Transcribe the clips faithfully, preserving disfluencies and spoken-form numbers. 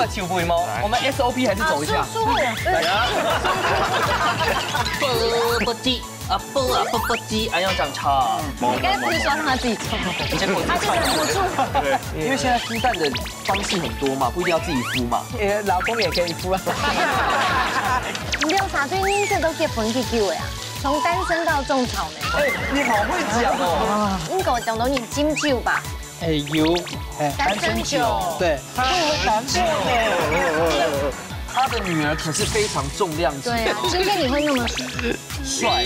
要求不吗？我们 S O P 还是走一下。叔叔，来啊，啵啵鸡啊，啵啊啵啵鸡，哎，要讲唱。你该不是说让他自己唱，结果他就忍不住。因为现在孵蛋的方式很多嘛，不一定要自己孵嘛。呃，老公也可以孵啊。你有啥最近这都结婚几久了呀？从单身到种草莓，哎，你好会讲哦。应该当多人敬酒吧？哎，有，哎，单身酒。对，会很难过呢。他的女儿可是非常重量级，对啊，今天你会那么帅。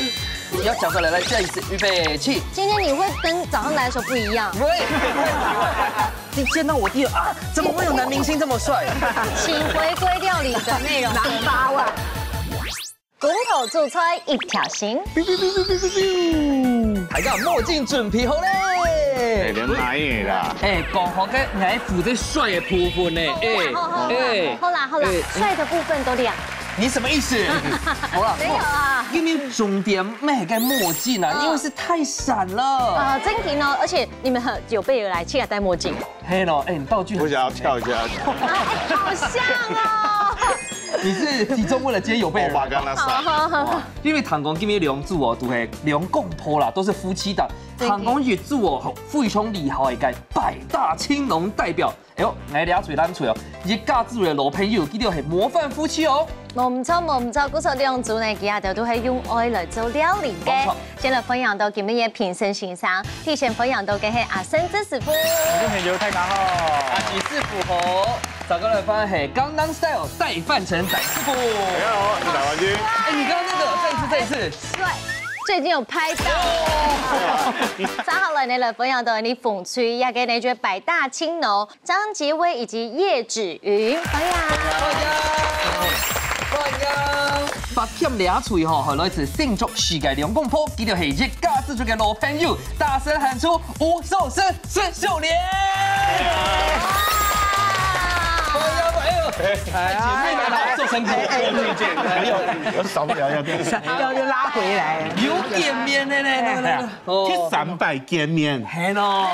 你要讲出来，来，下一次，预备，起。今天你会跟早上来的时候不一样。喂，你见到我第二啊，怎么会有男明星这么帅？请回归料理的内容。难吧哇！公头做菜一条心。大家墨镜准备好嘞。连拍的啦。哎，讲好个，来负责帅的部分呢。哎，好啦好啦，哎帅的部分都亮。你什么意思？好了，没有啊。因为重点没个墨镜啊，因为是太闪了。啊，真的哦，而且你们很有备而来，记得戴墨镜。嘿咯，哎，你道具很我想要跳一下，啊，哎，好像哦。你是集中为了今天有备而来。我把刚刚上。因为唐公今天两组哦，都是两公婆啦，都是夫妻档。对唐公一组哦，非常厉害个百大青农代表。哎呦，来俩嘴烂嘴哦，一家之主的老朋友，佢哋系模范夫妻哦。冇错冇错，故所兩組呢，佢下頭都係用愛來做料理个冇錯。先來分享到今日个評審先生，首先分享到个係阿生之師傅。觀眾朋友，大家好。阿吉師傅好，再過來分享係江南 style 戴范成戴師傅。大家好，我是台灣君。哎，你剛剛那個，再一次，再一次。對，最近有拍到。接下來呢，來分享到你紅隊這個呢，就係百大青農張杰威以及葉芷云，歡迎。歡迎，歡迎。發現倆隊吼，係來自新竹市个兩公婆，佢就係一家之主个老朋友，大聲喊出吳壽生、孫秀蓮。歡迎，歡迎。哎，姐妹們好，壽生哥，哎，哎，有少不了要要要拉回來。有見面的呢，來來來。哦，第三擺見面，嘿咯，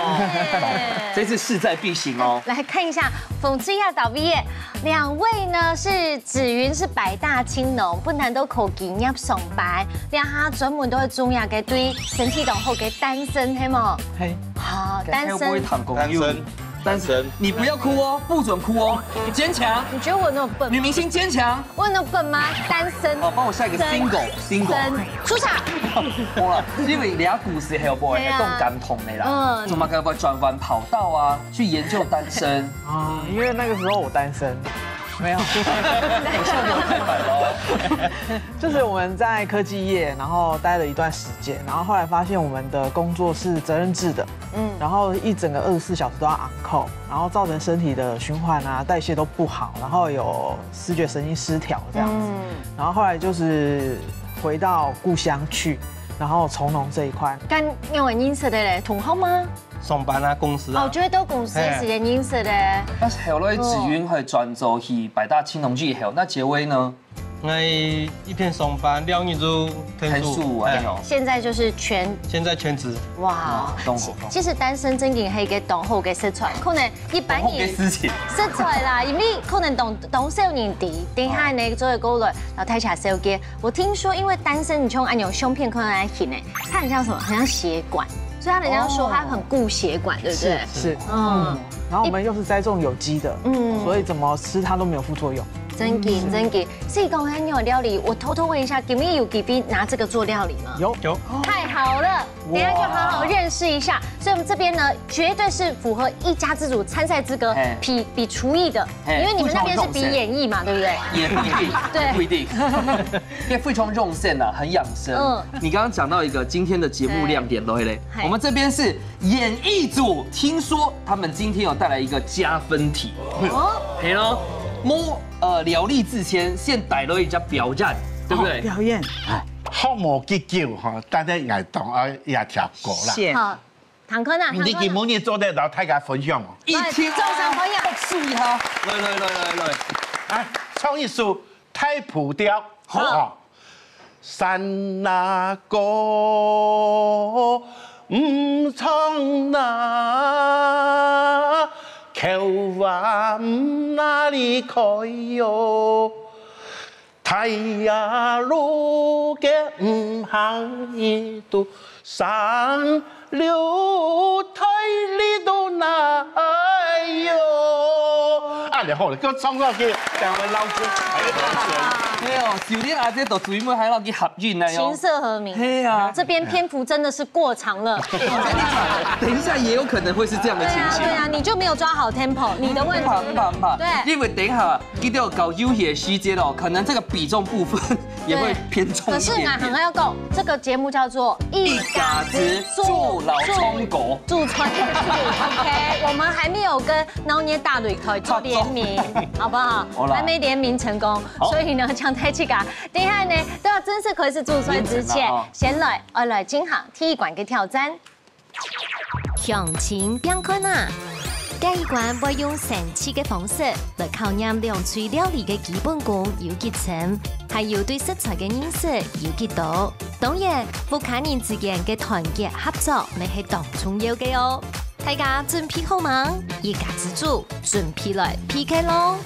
這次勢在必行哦。來看一下紅隊啊，導演，兩位呢是芷云是百大青農，本來都考畢業上班，兩下專門都會中意个對身體當好个單身，係無？嘿，好，該單身。會不會談公友？單身單身，你不要哭哦，不准哭哦，堅強。你覺得我那麼笨嗎？女明星堅強。我那麼笨嗎？單身。哦，幫我下一個 single，single。真出場。好了，因為你要故事還有不會，對啊更感動的啦。嗯怎麼可能會轉換跑道啊？去研究單身。啊，因為那個時候我單身，沒有，就是我們在科技業，然後待了一段時間，然後後來發現我們的工作是責任制的，嗯，然後一整個二十四小時都要 on call，然後造成身體的循環啊代謝都不好，然後有視覺神經失調這樣子，然後後來就是回到故鄉去，然後從農這一塊。跟因為認識的咧，同學嗎？上班啊，公司哦，啊，就係到公司个時間認識的。但是後來芷云會轉做去百大青農以後，那杰威呢？我一邊上班，兩日就很舒服啊，哎那種。現在就是全現在全職。哇，懂懂懂。其實單身真經係一個當好个食材，可能一般人當好个事情。食材啦，因為可能當當少人知，等下呢做个過來，然後大家紹介。我聽說，因為單身，你像按鈕相片看來形呢，它很像什麼？很像血管，所以他人家說他很顧血管，對不對？是，嗯，然後我們又是栽種有機的，嗯嗯，所以怎麼吃它都沒有副作用。真經真經。所以講很有料理，我偷偷問一下，今日有機會拿這個做料理嗎？有有，太好了，等一下就好好認識一下。所以我們這邊呢，絕對是符合一家之主參賽資格嘿，比比廚藝的，嘿因為你們那邊是比演藝嘛，對不對？也不一定，對不一定。因為非常用心啊，很養生。嗯嗯，你剛剛講到一個今天的節目亮點，對不對？嘿我們這邊是演藝組，聽說他們今天有帶來一個加分題。哦，嘿咯，摸呃料理之前先帶了一隻表演，對不對？表演，好無幾久吼，大家也當啊也跳過啦。謝。好，唐坤啊，你今晡日做得同大家分享哦。一聽掌聲歡迎注意哈，來來來來來，啊，唱一首大埔調，好哦。山那高，毋唱那口啊毋哪里開喲，太陽路个毋行一度，上流太里都難喲。啊，然後呢，給我唱上去，兩位老師，還有同學。哎呦，秀蓮阿姐都專門還要去合韻呢喲。琴瑟和鳴。嘿啊，这边篇幅真的是过长了。我跟你讲，等一下也有可能会是这样的对啊，情形对。啊，你就没有抓好 tempo，你的问题。不怕不怕不怕，对因为等一下一定要搞悠闲时间哦，可能这个比重部分也会偏重一点点。可是俺很要讲，这个节目叫做一家子做老中国。做穿，OK，我们还没有跟闹热大擂台做联名，好不好？好啦还没联名成功，好所以呢，像大家等一下呢，都要正式开始做菜之前变成了哦，先来，呃，来进行第一关个挑战。 強情拼看啊！這一關會用生趣个方式來考驗兩隊料理个基本功有幾深，還有對食材个認識有幾多。當然，屋下人之間个團結合作乜係當重要个哦。大家準備好吂？一家之煮，準備來PK咯！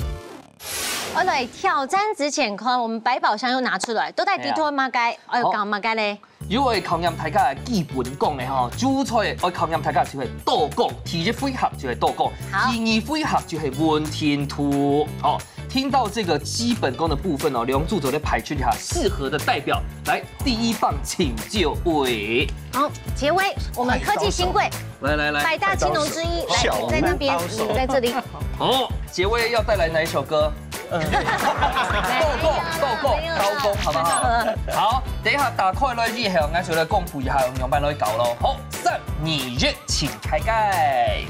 我來挑戰之前，看我们百宝箱又拿出来，都在底肚嘛该，哎呦，好讲嘛该嘞。如果愛考驗大家个基本功个吼，主菜愛考驗大家就係刀工，第一回合就係刀工，好第二回合就係問題圖。好，聽到這個基本功的部分哦，兩組就來排出一下適合的代表。來，第一棒請就位。好，结尾我们科技新贵，來來來，百大青龙之一，来小，在那边，你在这里。好，结尾要帶來哪一首歌？没刀工，刀工，没有啦刀工，好不好？好，等一下打開來以後，𠊎就來公布一下用樣板來搞咯。好，三、二、一，請開蓋。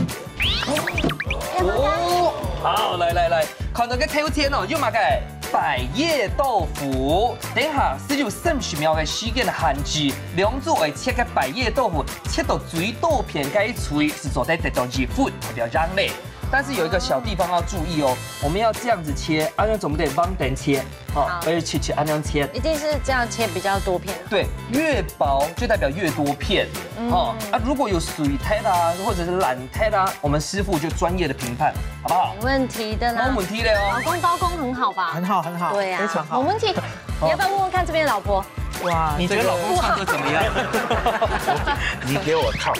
哦，好，來來來，看到个頭前哦，有麼个？百葉豆腐。等一下，只有三十秒个時間限制，兩組愛切个百葉豆腐，切到最多片該一隊，係做得得到一分，代表贏咧。 但是有一個小地方要注意哦，我們要這樣子切，啊，要怎麼得往頂切？哦好，而且切切，啊，這樣切。一定是这样切比较多片。对，越薄就代表越多片。哦，啊，如果有水苔啊，或者是烂苔啊，我們師傅就專業的評判，好不好？没问题的啦。沒問題的哦老。公刀工很好吧？很好很好，对啊，非常好。没问题。你要不要问问看这边的老婆？哇，你覺得老公唱歌怎麼樣？你給我看，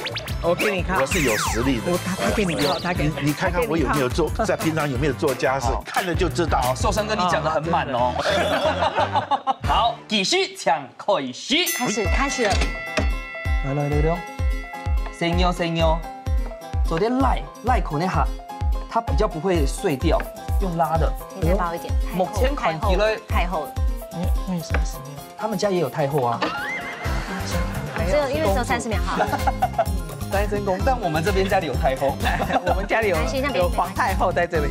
我给你看我，是有實力的。我他他给你看，他给你你看看我有沒有做，在平常有沒有做家事，看了就知道。寿山哥，你講得很滿哦。好，繼續請開始。开始，开始了。來來來來，細牛細牛，做點拉拉口那下，它比較不會碎掉，用拉的。你再薄一点。目前看起來太厚了。那那也是什么？他們家也有太后啊。只有因为只有三十秒哈。单身公主，但我們這邊家裡有太后。我們家裡有來先讓別人有皇太后在這裡。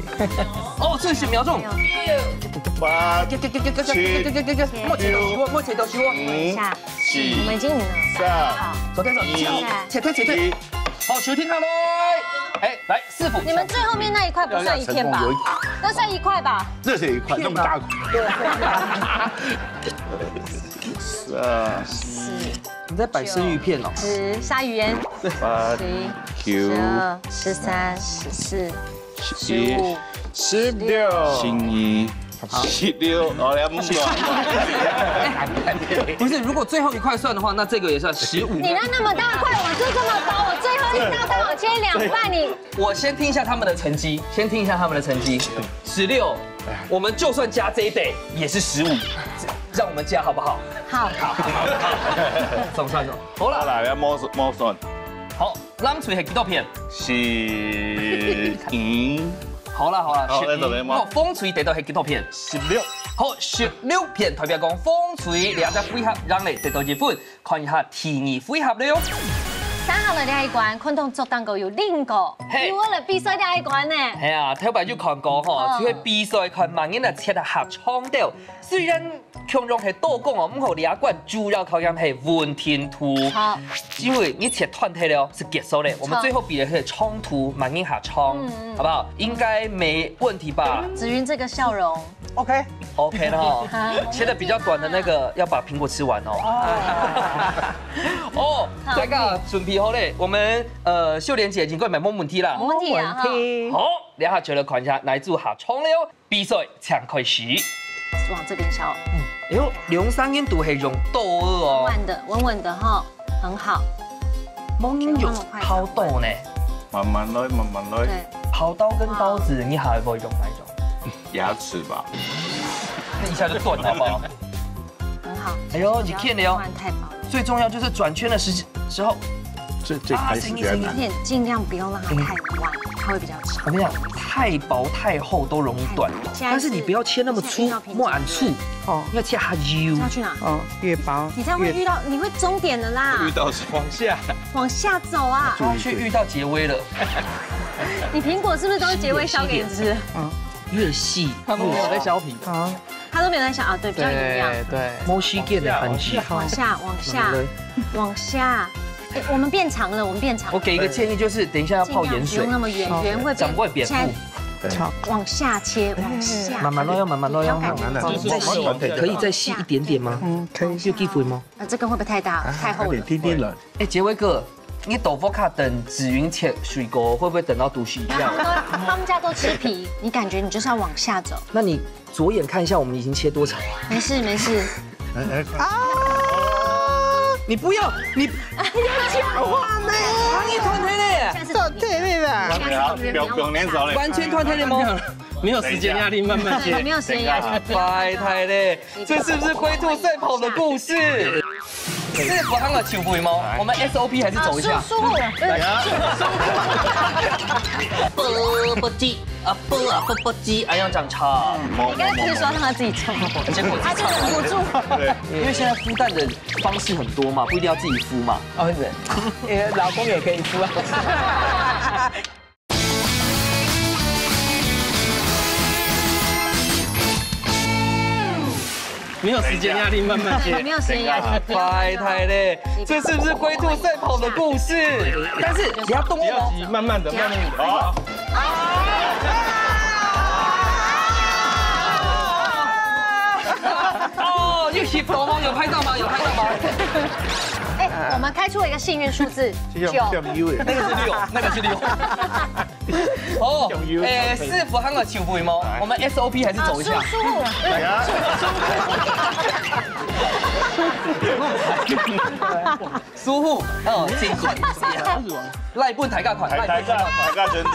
哦，四十秒鐘。八、給給給給給給給給給給，莫切到手，莫切到手。等一下，我們已經贏了。三、昨天說切切切切，好，收聽好咯。哎，來，師傅，你們最後面那一塊不算一片吧要要成功有一？那算一塊吧？這是一塊那麼大塊。你在擺生魚片哦。十，下雨烟。八、十一、九、十二、十三、十四、十一五、、十六、十二、十六，哦，來，不管。不是，如果最後一塊算的話，那這個也算十五。你那那麼大塊，我就這麼薄，我最後一刀剛好切兩半，你我先聽一下他們的成績，先聽一下他們的成績。十六，我們就算加這一倍也是十五，讓我們加好不好？好。好，好，好，好，總算總。好了，好啦，要摸摸算。好，藍隊係幾多片？十五。好啦好啦，好，十五。那怎麼樣？哦，紅隊得到係幾多片？十六。好，十六片代表講紅隊這隻回合贏了，得到一分。看一下第二回合了喲。三號的這一關，看到桌頂高有另個，嘿有我來比賽這一關呢。係啊，頭擺就看過吼，哦就係比賽看麼人啊切得較長兜。雖然共樣係刀工哦，毋過這關主要考驗係穩定度。好，因為你切斷忒了，係結束了。我們最後比的係長度，麼人較長，嗯嗯好不好？應該沒問題吧？子云這個笑容， OK， OK 了哈，切得比較短的那個要把蘋果吃完哦。哦，大家準備好了，我們呃秀蓮姐已經過來，沒問題啦。沒問題啊哈。問題。好，這下就來看一下哪組較重了，比賽請開始。往這邊削，哎呦，兩儕人都係用刀个哦。穩穩的，穩穩的哈，很好。無人用刨刀呢。慢慢來，慢慢來。對，刨刀跟刀子，你還會用哪一種？牙齒吧。那一下就斷了，好不好？很好。哎呦，你騙了哦。不要太薄了。最重要就是轉圈的時時候，最最開始啊，行行行的而且尽量不要让它太弯，它会比较长。我跟你讲，太薄太厚都容易断，现在是但是你不要切那么粗现在遇到，瓶颈莫按粗，哦要切下幼。下去哪？哦，越薄你这样会遇到，你会终点的啦。遇到是往下，往下走啊！去遇到结尾了，你苹果是不是都是结尾削给你吃？越细他都没有在削皮。好，他都没有在想啊，对，比较营养。对，摩西给的痕迹。往下，往下，往下。哎，我们变长了，我们变长了。我给一个建议，就是等一下要泡盐水尽量不用，那么圆，好圆会长不会变现在厚？好，往下切，往下。慢慢弄，要慢慢弄，要不要感觉慢慢弄。慢慢弄可以再细一点点吗？嗯，可以。有地方吗？啊，这个会不会太大？太厚了。点点了，哎，杰威哥，你豆腐卡等紫云切水果，会不会等到肚屎一样？他们家都吃皮，你感觉你就是要往下走。那你左眼看一下，我们已经切多长？没事没事，哎哎，啊！你不要，你不要讲话呢！糖一团黑嘞，下次做对对吧？不要不要不要脸少嘞，完全团黑的吗？没有时间压力，慢慢切对，没。有时间压力。太太嘞，这是不是龟兔赛跑的故事？师傅喊个球杯吗？我们 S O P 还是走一下？叔叔，啵啵鸡啊，啵啊啵啵鸡，哎呀，长长。你刚才不是说让他自己唱？结果他就忍不住。因为现在孵蛋的方式很多嘛，不一定要自己孵嘛。哦，对，因为老公也可以孵啊。没有时间压力，慢慢切。没有时间压力。太太嘞，这是不是龟兔赛跑的故事？但是你要动哦。慢慢的，慢慢的。哦，又洗头吗？有拍到吗？有拍到吗？哎，我们开出了一个幸运数字，九。这样这样优哎，那个是六，那个是六。哦，哎，师傅喊个球杯吗？我们 S O P 还是走一下？叔叔，舒服哦，辛苦。来一本抬价款，抬抬价抬价真的，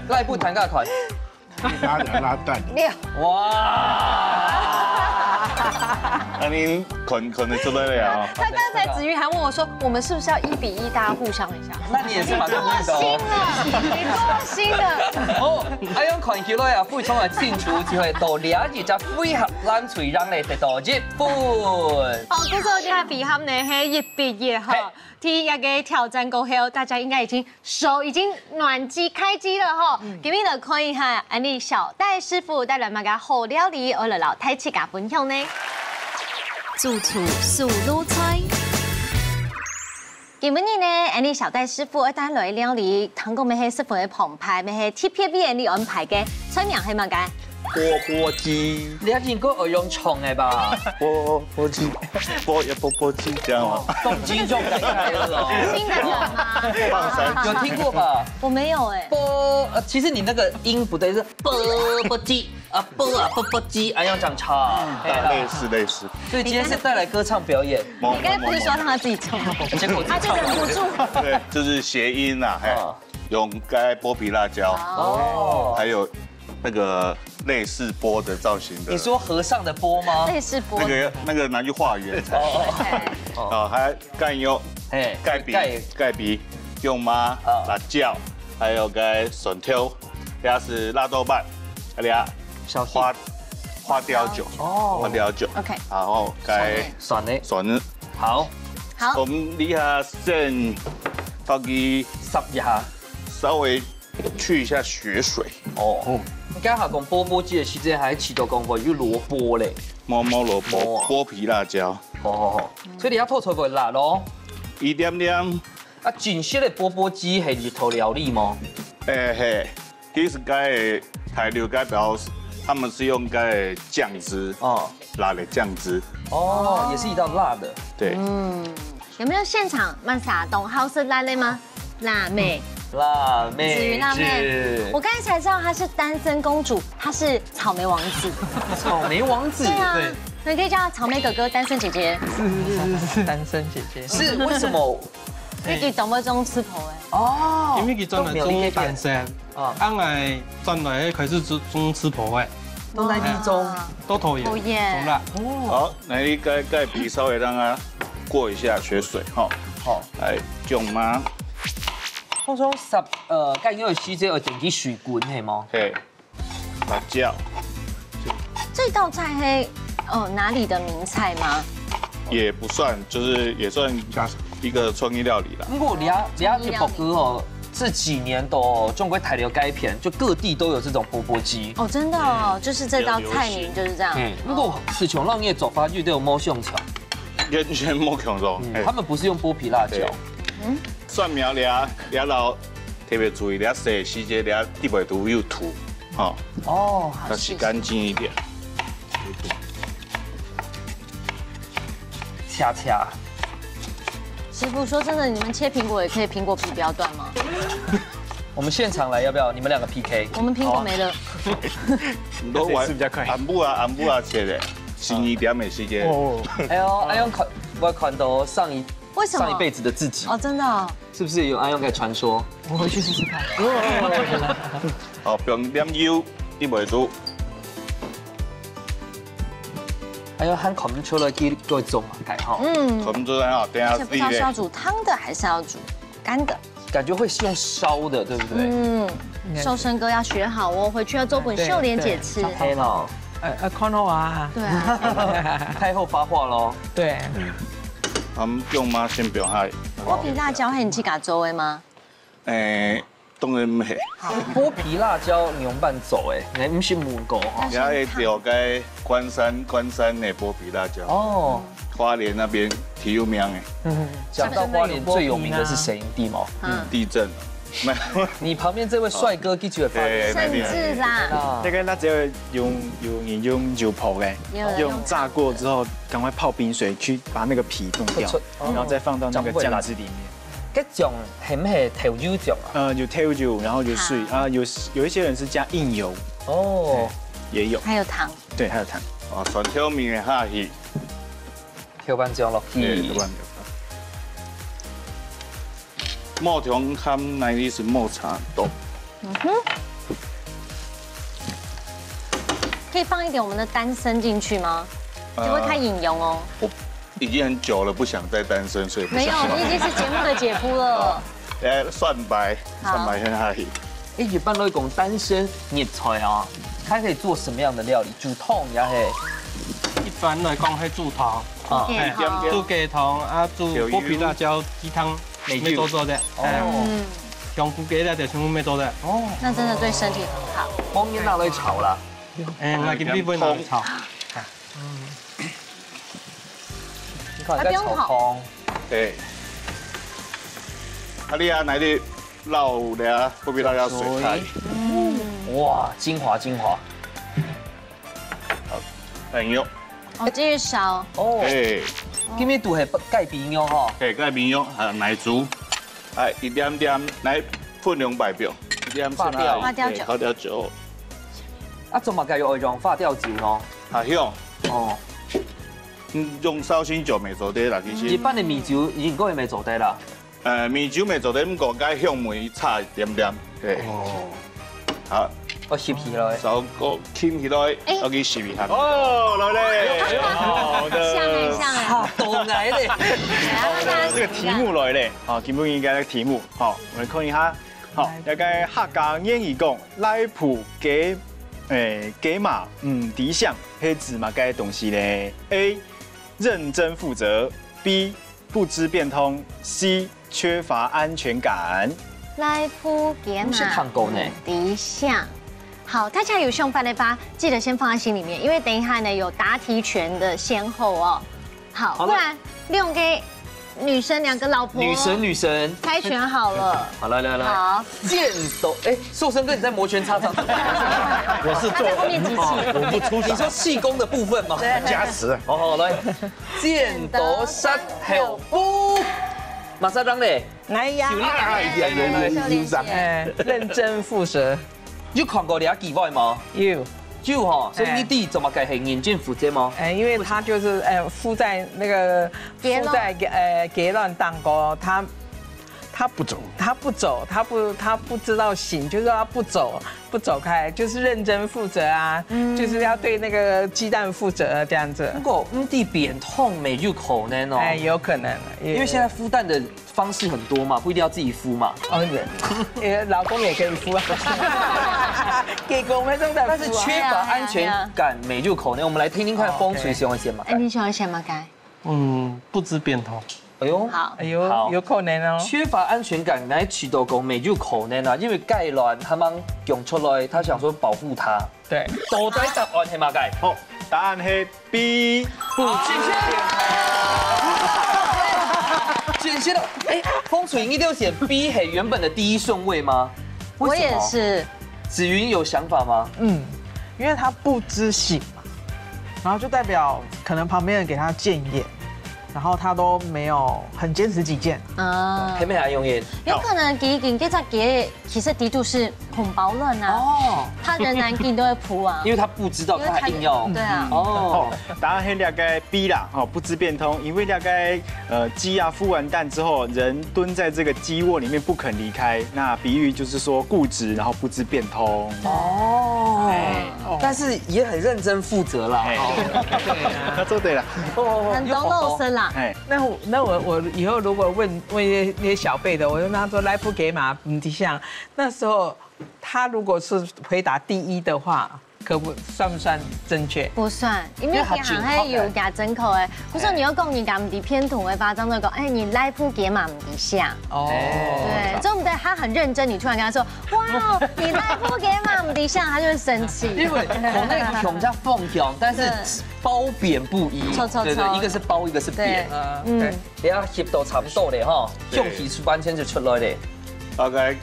来一本抬价款。拉的拉蛋的，六。哇！那您可可能之类的啊。他刚才子瑜还问我说，我们是不是要一比一，大家互相一下？那你也是蛮容易的心哦。了，你多心了。哦，哎，用看起来啊，非常的清楚，就会到了解这回合咱虽然来得到一分。哦，故所今日比分呢，系一比一哈。第一个挑战过后，大家应该已经手已经暖机开机了哈。今日来看一下，安利小戴师傅带来么个好料理，我来老太自家分享呢。主厨素卤菜。今日呢，安利小戴师傅要带来料理，听讲乜系十分个澎湃，乜系特别为安利安排个，菜名系么个？波波鸡，你要经过我用冲的吧？波波鸡，波也波波鸡，这样吗？动静就改开了哦。新的梗吗？放三有听过吧？我没有哎。波，呃，其实你那个音不对，是波波鸡啊，波啊波波鸡，哎，要讲差。大类似类似，所以今天是带来歌唱表演，某你刚才不是说让他自己唱？结果他就忍不住。对，就是谐音呐，还哦有用该剥皮辣椒，哦，还有那个类似波的造型的。你说和尚的波吗？类似波那个那个拿去化缘才哦对啊，还有盖油、哎，盖比、盖盖比、用妈、啊辣椒，还有个蒜头，还有是辣豆瓣，还有小花花雕酒，哦花雕酒， OK，然后该蒜呢？蒜呢，好，好我，们底下先倒给煠一下。稍微去一下血水，哦，你刚好讲波波鸡的时间，还提到讲过有萝卜嘞。摸摸萝卜哦，剥皮辣椒，好好好，所以你要透出个辣咯。一点点，啊，真实的波波鸡系日头料理吗？哎嘿，其实该个台流该表示他们是用该酱汁哦，辣的酱汁，哦，也是一道辣的。对，有没有现场蛮啥东好吃辣的吗？辣妹，辣妹，子瑜辣妹。我刚才才知道她是单身公主，她是草莓王子。草莓王子，对啊，对，你可以叫她草莓哥哥、单身姐姐。是是是是是，单身姐姐是为什么？因为佢当中吃婆哎。哦，因为佢转来做单身，啊，啊，𠊎转来开始做做吃婆哎，都在地中，都讨厌，讨厌，中辣。哦，好，那你该该皮稍微让它过一下血水哈。好，来，囧妈。我想十，呃，該个时节要定期水滚，系吗？嘿，辣椒。这道菜是，呃，哪里的名菜吗？也不算，就是也算一个创意料理啦。不过你要你要去北部哦，这几年都中国大陆该片，就各地都有这种钵钵鸡。哦，真的哦，就是这道菜名就是这样。嗯，不过市场上面做法就都有没相像。完全没相像，嗯，嘿。他们不是用剥皮辣椒。对。嗯。蒜苗你啊，你啊老特别注意，你啊洗时节你啊底背都有土，哈。哦，要洗干净一点。恰恰。师傅，说真的，你们切苹果也可以苹果皮不要断吗？我们现场来，要不要？你们两个P K。我们苹果没了。好啊。你都玩，谁吃比较快？俺不啊，俺不啊，切的，十二点的时间。哦。哎呦，哎呦，看，我看到上一为什么？上一辈子的自己。哦，真的哦。是不是有阿勇个传说？我回去试试看。好，放点油，一杯水。哎呦，还看不出来几多种啊，改哈。嗯。看不出来啊，等下而且不知道是要煮汤的还是要煮干的。感觉会是用烧的，对不对？嗯，应该是。寿生哥要学好哦，回去要做本秀莲姐吃。对，对，黑了。呃，呃，看好啊。对啊。太后发话喽。对。嗯，咱们用吗？先不用，嗨。剥皮辣椒，嘿，你自家做的吗？诶，当然毋系。剥皮辣椒仰般做诶，你毋是问过哈？也会调个关山，关山的剥皮辣椒。哦。花莲那边挺有名诶。嗯，讲到花莲最有名的是谁？地毛？嗯。地震。没有。你旁边这位帅哥，记住了，对，甚至啦。啊。那个辣椒用，用，用油泡的，有的用炸过之后，赶快泡冰水去把那个皮弄掉，不错。然后再放到那个酱汁里面。 該種係毋係豆油醬啊？呃，有豆油，然後有水，糖。啊，有，有一些人是加硬油。哦。對，也有。還有糖。對，還有糖。哦，蒜頭米下去。豆瓣醬落去。對，豆瓣醬。無糖含奶油是無差多。嗯哼。可以放一點我們的丹參進去嗎？呃，就會太營養哦。我 已經很久了，不想再單身，所以不想。沒有，你已經是節目的姐夫了。啊，來，蒜白，好。蒜白先下去。欸，一般來講，單身熱菜啊，它可以做什麼樣的料理？煮湯也係。一般來講，係煮湯。啊。嘿，煮雞湯啊，煮剝皮辣椒雞湯，乜都做得。哦。嗯。香菇雞那點全部乜都做得。哦。那真的對身體很好。當然拿來炒啦。欸，拿去煸煸拿來炒。 你看，啊，在炒湯。不用炒。對。啊，你啊，來去撈咧，不必大家水開。哇，精華，精華。好，很油。哦，繼續燒。哦。對。今日都係雞皮肉吼。對，雞皮肉，還有奶酥。 欸，一點點，來，分量擺表，一點點。花雕。花雕酒。欸，花雕酒。啊，做麼个愛用花雕酒呢？啊，香。哦。嗯，用紹興酒乜做得啦，其實。一般个米酒應該乜做得啦。呃，米酒乜做得，毋過該香味差一點點。對。哦。 好。哦，吸起來。燒鍋，吸起來，欸。愛去吸一下。哦，來咧。好的。像欸，像欸。嚇到𠊎咧。來，讓大家試試看。這個題目來咧，好，今晡日个題目，好，我們看一下，好，來。大概客家諺語講，「來烳雞，欸，雞嫲毋知醒」，係指麼个東西咧？A，認真負責，B，不知變通，C，缺乏安全感。來烳雞嫲毋知醒。毋識聽過呢。好，大家有想法的話，記得先放在心裡面，因為等一下呢，有答題權的先後哦。好，好了。不然兩個女生，兩個老婆。女神，女神。猜拳好了。好，來，來，來。好。劍斗，欸，壽生哥，你在摩拳擦掌什麼？我是做，他在後面集氣。我不出掌。你說氣功的部分嗎？對。加持。好，好，來。 剪刀石頭布。馬上當咧，哎呀，哎呀，有有有有。哎，認真負責。有看過這機會嗎？有。有吼，所以你知做麼个係認真負責嗎？哎，因為他就是，哎，附在那個，附在，呃，結論當中，他，他不走，他不走，他不，他不知道醒，就是說他不走，不走開，就是認真負責啊，就是要對那個雞蛋負責這樣子。不過，毋知變通乜有可能哦。哎，有可能，因為現在孵蛋的方式很多嘛，不一定要自己孵嘛。哦，對，呃，老公也可以孵啊。結果我們正在孵啊。但是缺乏安全感乜有可能，我們來聽聽看風水喜歡選麼个。哎，你喜歡選麼个？嗯，不知變通。哎呦，好。哎呦，好。有可能哦。缺乏安全感，來取得講乜有可能啊，因為雞卵佢吂降出來，他想說保護它。對。到底答案係麼个？好，答案係B。不知變通。簡直了，哎，風水一定要選B係原本的第一順位嗎？為什麼？我也是。子云有想法嗎？嗯，因為他不知醒嘛，然後就代表可能旁邊人給他建言，然後他都沒有很堅持己見。啊，係毋係恁樣个？有可能佢已經這隻雞其實底肚係空包卵啊，哦。他仍然一定都會孵啊。因為他不知道，他還硬要。因為他，對啊。哦。答案係這個B啦，哦，不知變通，因為這個，呃，雞啊孵完蛋之後，人蹲在這個雞窩裡面不肯離開，那比喻就是說固執，然後不知變通。哦。哎。但是也很認真負責啦。哎。哦。他做對了。哦，很懂老師啦。哎。那我，那我，我以後如果問，問一些，那些小輩的，我就跟他說，來，不給嘛，你想，那時候他如果是回答第一的話，可不，算不算正確？不算，因為佢還係有加正確个。可是你要講人家毋知變通个話，正會講，哎，你來福建嘛毋知啥。哦。對，所以我們在他很認真，你突然跟他說，哇，你來福建嘛毋知啥，他就會生氣。因為可能佢想在放鬆，但是對。褒貶不一。錯，錯，對，對，錯。一個是褒，一個是貶。對。啊，嗯。對。 你看翕到差不多咧吼，對。香氣就完全就出來咧。大概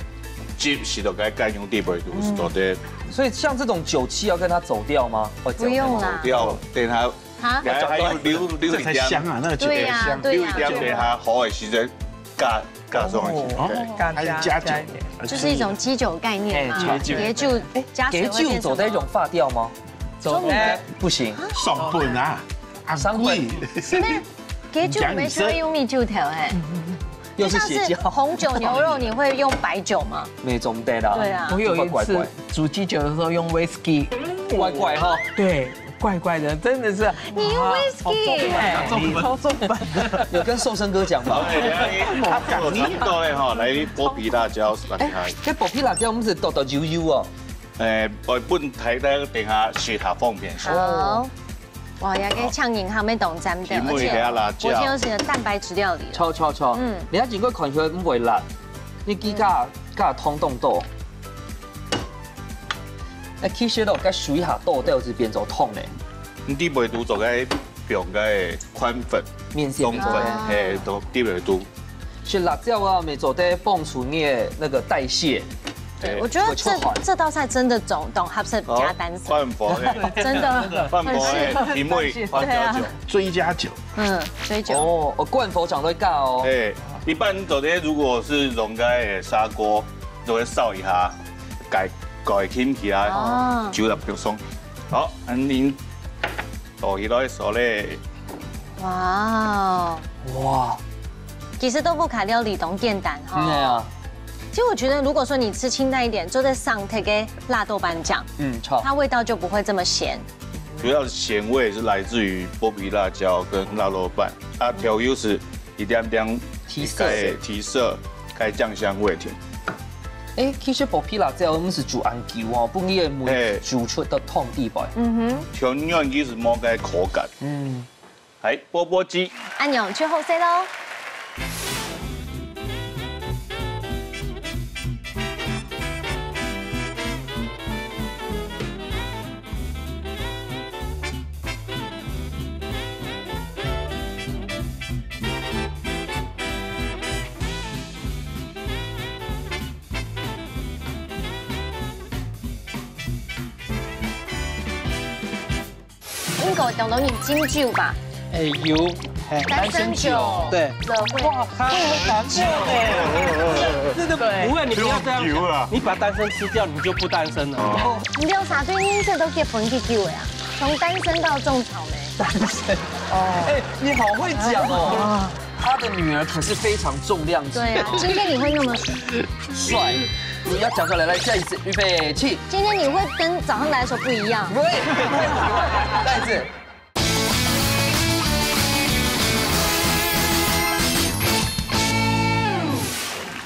汁是落該雞肉底背肚，嗯。是做得。所以像這種酒氣要跟它走掉嗎？哦，不用啦。走掉，等下，哈？還，還有留，留一點。這才香啊，那個酒才香。對呀，對呀。留一點，等下好的時陣加，加上去。哦。對。加，還有加酒。加一點。就是一種基酒概念嘛。哎，基酒。基酒，哎，加水會變什麼？基酒做得用發酵嗎？做得。不行。上本啊。 啊，上本。貴。是咩？基酒毋係需要用米酒調欸。又是邪教。就像是紅酒牛肉，你會用白酒嗎？沒，做毋得啦。對啊。我有一次煮基酒的時候用 whisky。怪怪哈。對，怪怪的，真的是。你用 whisky？哎，超重本的。有跟瘦身哥講嗎？哎，差不多咧哈，來，剝皮辣椒，是吧？哎，這剝皮辣椒毋係剁到幼幼哦。哎，我分大家等下食較方便。好。 哇，這個嗆人還沒懂咱們的，因為還有辣椒。而且我現在是蛋白質料理了。著，著，著。嗯。你愛整個看起來毋會辣，你雞加，加通通多。哎，其實咯，該水下倒掉是變做湯咧。你底背肚做該放該寬粉、麵線鬆粉，啊。嘿，都底背肚。 食辣椒啊，乜做得幫助你个那個代謝。對，我覺得這，會出汗。這道菜真的總，當合適加單身。哦，換火咧。真的，換火咧，很適合。因為換料酒。對啊。追加酒。嗯，追酒。哦，哦，灌佛掌都會加哦。哎，一般做得如果是用該个砂鍋，就會燒一下，蓋，蓋起來，哦。酒就放鬆。好，恁樣倒起來熟咧。 哇哦。哇。其實豆腐卡料理當簡單哈。嗯，對啊。其實我覺得，如果說你吃清淡一點，就再上這個辣豆瓣醬，嗯，著。它味道就不會這麼鹹。主要鹹味是來自於剝皮辣椒跟辣豆瓣，啊，調味是一點點提色。提色，該醬香味添。哎，其實剝皮辣椒毋係煮恁久哦，分佢个味，嘿。煮出个湯底背。嗯哼。全原佢係無該口感。嗯。 來，缽缽雞。恁樣就好勢咯。應該當多人啉酒吧？哎，有，单身久，对，了会哇，他很难过哎，这个不会，你不要这样想，你把单身吃掉，你就不单身了。你有啥对你这都结婚几久呀？从单身到种草莓，单身，哎，你好会讲哦。他的女儿可是非常重量级。对啊，今天你会那么帅，你要讲出来，来下一次，预备起。今天你会跟早上来的时候不一样。喂，再一次。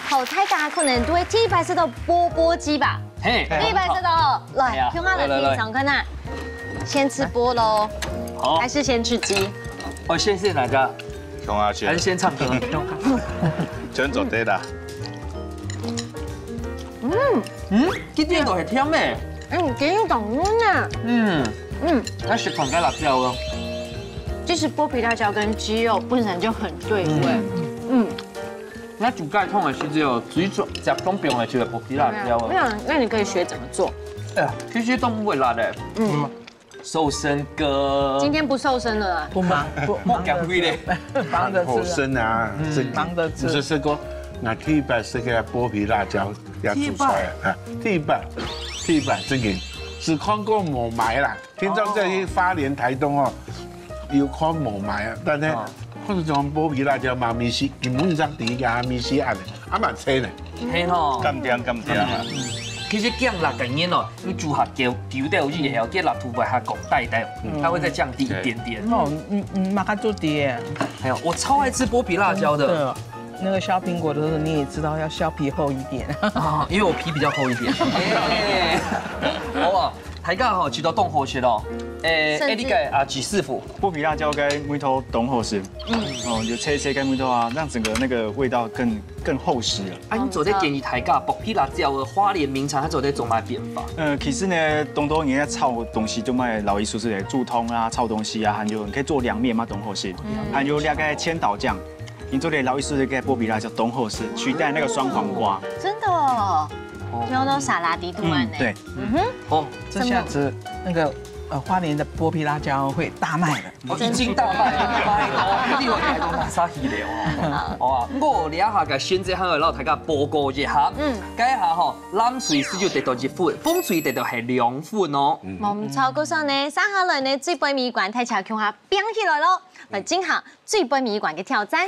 好，大家可能都会第一擺食到缽缽雞吧？嘿，第一擺食到，來，哎呀，共下來來來，品尝看啊。先吃缽咯，好，还是先吃鸡？哦，先吃哪个？共下先，还是先唱歌？先做得啦。嗯，嗯，今天都很甜咩？嗯，今天有讲呢。嗯，嗯，那食看个辣椒哦。其实剥皮辣椒跟鸡肉本身就很对味。嗯，那煮盖通的时候，只有只放冰的就会剥皮辣椒哦。没有，那你可以学怎么做。哎呀，其实都不会辣的。嗯，瘦身歌。今天不瘦身了啦。不忙，不，莫讲味嘞。忙着吃啊。好生啊，嗯，这个，忙着吃。你是说，那第一擺食个剥皮辣椒要煮出来啊？第一擺，第一擺，这个是看过无买啦。听说这些花莲、台东哦，有看无买啊，但是或者讲剥皮辣椒嘛，咪是根本上第一个啊，咪是按的，啊蛮脆的。嘿吼，甘甜甘甜啊。其实讲辣个人哦，你煮下久久掉以后，这辣度会下降带带，它会再降低一点点。哦，嗯嗯，马卡做底耶。还有，我超爱吃剥皮辣椒的。对哦，那个削苹果的时候，你也知道要削皮厚一点。啊，因为我皮比较厚一点。哎，好啊，大家吼，觉得当好食哦。诶，甚至哎，你个啊，几师傅，剥皮辣椒跟木头当好食。嗯，哦，有切一切跟木头啊，让整个那个味道更更厚实了。啊，你做得建议大家剥皮辣椒的花莲名产，它做得做么变化？呃，其实呢，当多人家炒东西就卖老一叔叔的煮汤啊、炒东西啊，还有你可以做凉面嘛，当好食。还有那个千岛酱，你做得老一叔叔个剥皮辣椒当好食，取代那个酸黄瓜。真的哦，用到沙拉底肚啊呢。对，嗯哼，哦，这下子那个呃花莲的剥皮辣椒会大卖了。哦，已经大卖了，拜托，你有台东拿啥去了哦？好啊，我这下个选择还有让大家报告一下，嗯，这下吼，冷水师就得到一分，风水得到系两分哦。冇错，故所呢，接下来呢，最尾一关大家共下拼起来咯，来进行最尾一关个挑战。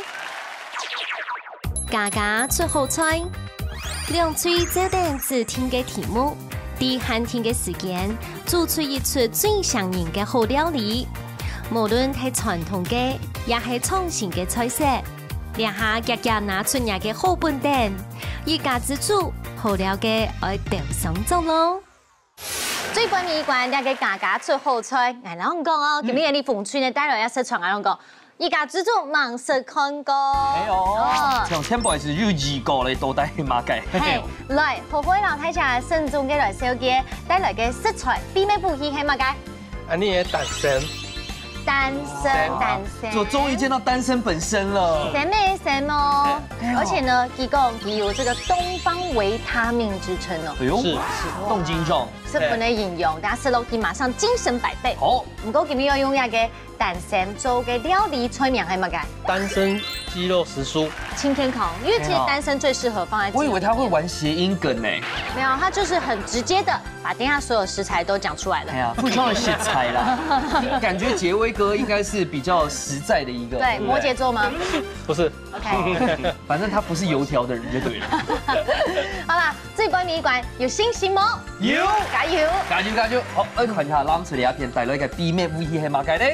家家出好菜，两队照等指定个题目，在限定个时间，煮出一出最像人个好料理。无论系传统个，也系创新个菜色，这下遽遽拿出若个好本等，一家之煮，好料个爱鬥上桌咯。 最尾一关，这个家家出好菜，哎，然后讲哦，今日个李凤春呢，带来要食出来，然后讲，一家之煮，蛮食看过。哎呦，哦，像天宝是有预告嘞，到底系么个？嘿，来，好好老太太慎重个来小姐带来个食材，秘密武器系么个？啊，你也单身，单身，单身，我终于见到单身本身了。什么什么？哎呦，而且呢，佢讲佢有这个东方维他命之称哦。哎呦，是，冻精虫。 十分个营养，等下食落去马上精神百倍。好，不过今日要用那个单身做个料理，菜名系么个？单身鸡肉时蔬，轻健康，因为其实单身最适合放在。我以为他会玩谐音梗呢。没有，他就是很直接的把等下所有食材都讲出来了。哎呀，不需要食材啦，感觉杰威哥应该是比较实在的一个。对，摩羯座吗？不是，OK，反正他不是油条的人就对了。好啦，最尾一关有信心吗？有，加油，加油加油！好，来看一下，咱这里片带来个秘密武器系么个呢？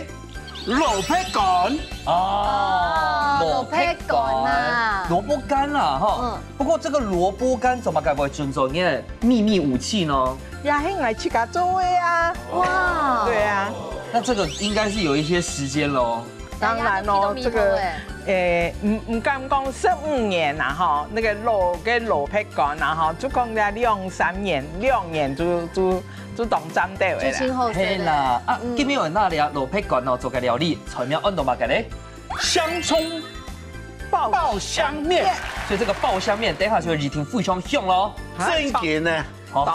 萝卜干啊，萝卜干啊，萝卜干啦哈。嗯，不过这个萝卜干怎么个会成做个秘密武器呢？也是我自家做的啊。哇，对啊，那这个应该是有一些时间喽。 当然咯，这个，诶，毋毋敢讲十五年啦吼，那个老个老皮干啦吼，就讲了两三年，两年就就就当占掉个啦。就清后生了。嘿啦，啊，今日有哪里啊？老皮干哦，做个料理，菜名安到么个咧？香葱爆爆香面。所以这个爆香面，等一下就一定非常香咯。正经呢，好，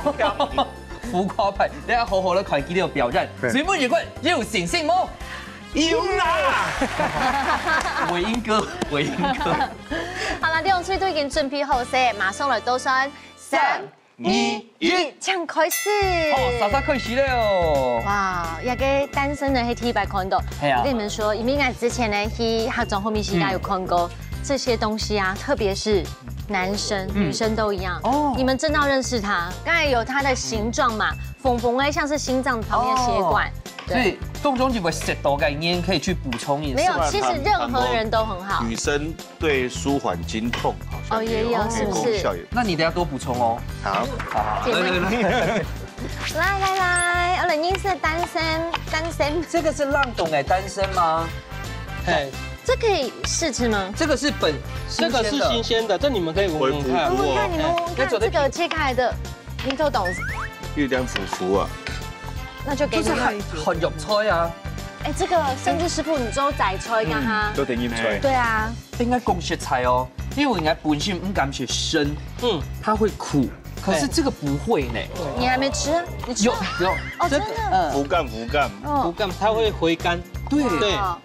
浮夸派，等一下好好的看佢个表演。水木一棍有信心无？有啦！尾音哥，尾音哥。好了，兩隊都已經準備好勢，馬上來倒算。三、二、一，請開始。好，煞煞開始了哦。哇，這個單身呢，係第一擺看到。係啊。我跟你們說，因為𠊎之前呢，去客庄後面西街有看過，這些東西啊，特別是男生、女生都一樣。哦。你們正要認識它，剛才有它的形狀嘛，紅紅的，像是心臟旁邊血管。對。所以當中就會塞到該裡面，可以去補充一下。沒有，其實任何人都很好。女生對舒緩經痛好像也有，哦，也有，是不是？也有功效也。那你等下多補充哦。好。好，姐妹。來，來，來。來，來，來，我來認識單身，單身。這個是冷凍的單身嗎？嘿，這可以試吃嗎？這個是本，這個是新鮮的。新鮮的，這你們可以聞聞看。聞聞看，你們聞聞看，哎，這個切開來的，你都懂。有點苦苦啊。那就給你。就是很，很有菜啊。哎，這個甚至師傅，你做齋菜幹哈？嗯，做點心菜。對啊。應該講食材哦，因為𠊎本身毋敢食生，嗯，它會苦，可是這個不會呢。你還沒吃啊？你吃了？有，有，哦，這個，真的。嗯，苦感，苦感。哦。苦感，它會回甘。對。對。哦。